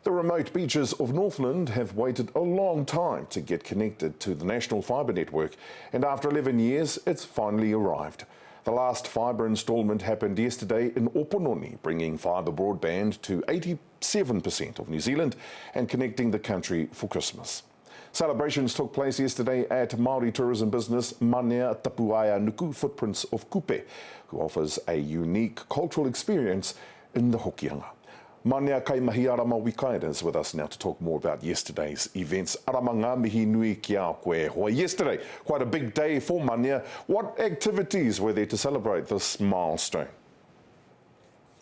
The remote beaches of Northland have waited a long time to get connected to the national fibre network, and after 11 years, it's finally arrived. The last fibre instalment happened yesterday in Opononi, bringing fibre broadband to 87% of New Zealand and connecting the country for Christmas. Celebrations took place yesterday at Māori tourism business Manea Tapuae Nuku Footprints of Kupe, who offers a unique cultural experience in the Hokianga. Manea Kaimahi Arama Wikaira is with us now to talk more about yesterday's events. Arama ngā mihi nui ki a koe e hoa. Yesterday, quite a big day for Manea. What activities were there to celebrate this milestone?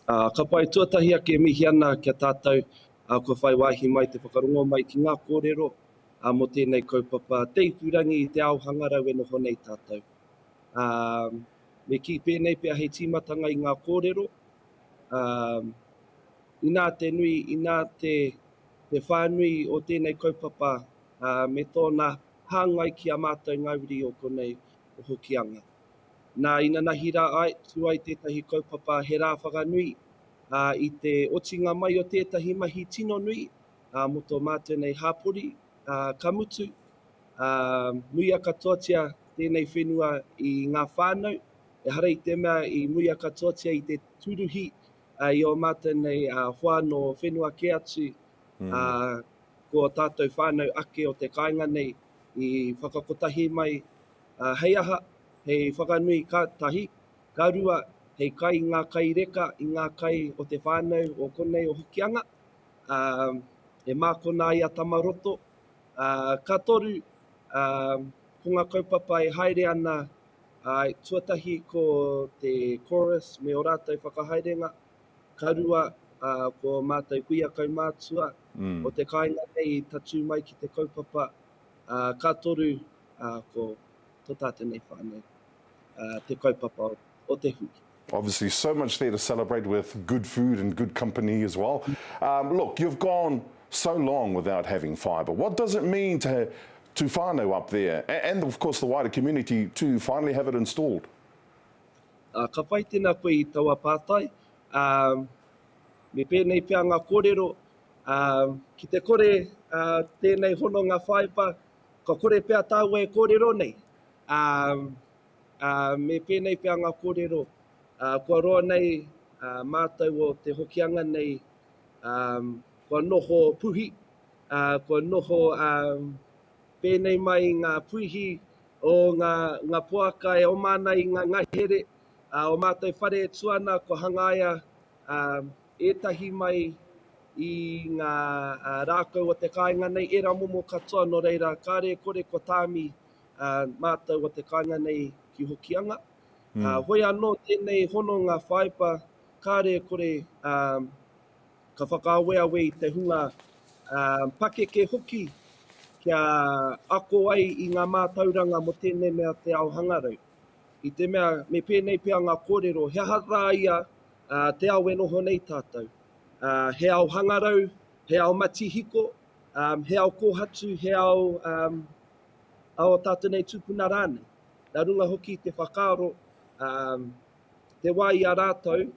Ā, ka pai tuatahi ake e mihi ana ki a tātou ā, kua whai wāhi mai te whakarongo mai ki ngā kōrero ā, mō tēnei kaupapa te ipurangi i te ao hangarau e noho nei tātou. Ā, me kī pēnei pea hei tīmatanga i ngā kōrero, ā, inā te nui, inā te, te whānui o tēnei kaupapa, ā, me tōna hāngai ki a mātou ngā uri o konei o Hokianga. Nā, inanahi rā ai, tū ai tētahi kaupapa he rā whakanui, ā, i te otinga mai o tētahi mahi tino nui, ā, mō tō mātou nei hāpori, ā, ka mutu, ā, muia katoatia tēnei whenua i ngā whānau, ehara i te mea i muia katoatia i te tūruhi, ā, i ō mātou nei, ā, hoa nō whenua kē atu, ā, ko ō tātou whānau ake o te kāinga nei i whakakotahi mai, ā, hei aha, hei whakanui ka tahi, ka rua, hei kai i ngā kai reka, i ngā kai o te whānau o konei o Hokianga, ā, e mākona ai a Tamaroto, ā, ka toru, ā, ko ngā kaupapa e haere ana, ā, tuatahi ko te chorus me ō rātou whakahaerenga, ka rua, ā, ko ō mātou kuia kaumātua o te kāinga nei i tatū mai ki te kaupapa, ā, ka toru, ā, ko tō tātou nei whānau, ā, te kaupapa o te hui. Obviously so much there to celebrate with good food and good company as well. Um, look, you've gone so long without having fibre. What does it mean to, to whānau up there and, of course, the wider community to finally have it installed? Uh, ka pai tēnā koe i taua pātai. Um, me pēnei pea ngā kōrero, um, ki te kore uh, tēnei hononga fibre, Ka kore pea tāua e kōrero nei. Ā, ā, me pēnei pea ngā kōrero, ā, kua roa nei ā, mātou o te Hokianga nei, ā, kua noho puhi, ā, kua noho, ā, pēnei mai ngā puihi o ngā, ngā poaka e oma ana i ngā ngahere, ā, o mātou whare e tū ana, kua hangaia, ā, ētahi mai i ngā rākau o te kāinga nei, ērā momo katoa, nō reira, kāre e kore kua tāmi mātou o te kāinga nei ki Hokianga. Mm. Hoi anō tēnei hononga whaipa, kāre e kore ka whakaaweawe i te hunga pakeke hoki kia ako ai i ngā mātauranga mō tēnei mea te ao hangarau. I te mea, me pēnei pea ngā kōrero, he aha rā ia ā, te ao e noho nei tātou. Ā, he ao hangarau, he ao matihiko, ā, he ao kōhatu, he ao, ā, ao tātou nei tūpuna rānei. Nā runga hoki i te whakaaro, ā, te wā i a rātou,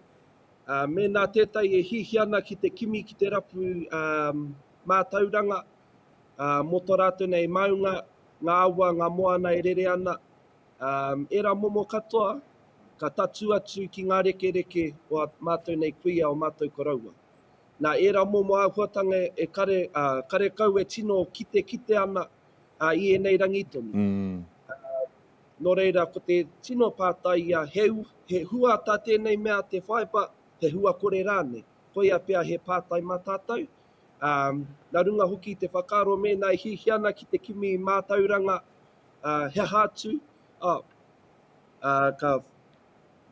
ā, mēnā tētahi e hiahia ana ki te kimi, ki te rapu, ā, mātauranga, ā, mō tō rātou nei maunga, ngā awa, ngā moana e rere ana, Ā, ērā momo katoa, ka tatū atu ki ngā rekereke o ā mātou nei kuia, o mātou koroua. Nā ērā momo āhuatanga e kare, ā, karekau e tino kitekite ana, ā, i ēnei rangi tonu. Ā, nō reira, ko te tino pātai ia, he, he hua tā tēnei mea te whaipa, he hua kore rānei? Koia pea he pātai mā tātou. Ā, nā runga hoki i te whakaaro mēnā e hiahia ana ki te kimi mātauranga, ā, he aha atu, ā, ā, ka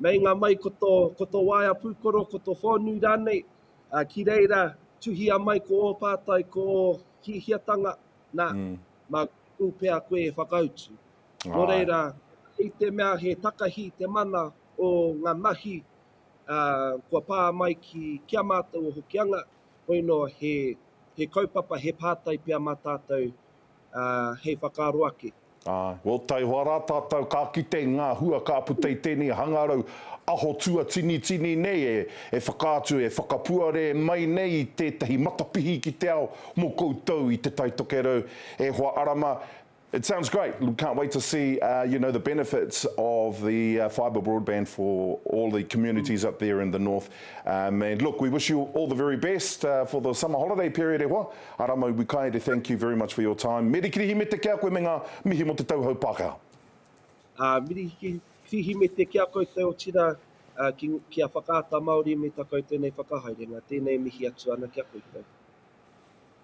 meinga mai ko tō, ko tō waea pūkoro, ko tō whānui rānei, ā, ki reira tuhia mai ko ō pātai, ko ō hiahiatanga, nā, mm. mā Google pea koe e whakautu. Nō reira, i te mea he takahi te mana o ngā mahi ā, kua pā mai ki, ki a mātou o Hokianga, hoi nō he, he kaupapa, he pātai pea mā tātou ā, hei whakaaro ake. Āe, well, taihoa rā tātou ka kite i ngā hua ka puta i tēnei hangarau aho tuatinitini nei e, e whakaatu, e whakapuare mai nei i tētahi matapihi ki te ao mō koutou i Te Tai Tokerau. E hoa Arama, it sounds great. We can't wait to see, uh, you know, the benefits of the uh, fibre broadband for all the communities up there in the north. Um, and look, we wish you all the very best uh, for the summer holiday period, e hoa. Arama Wikaere, thank you very much for your time. Meri Kirihimete ki a koe me ngā mihi mō te tauhou Pākehā. Ā, meri Kirihimete ki a koutou, otirā, ki, ki a Whakaata Māori me tā koutou nei whakahaerenga. Tēnei mihi atu ana ki a koutou.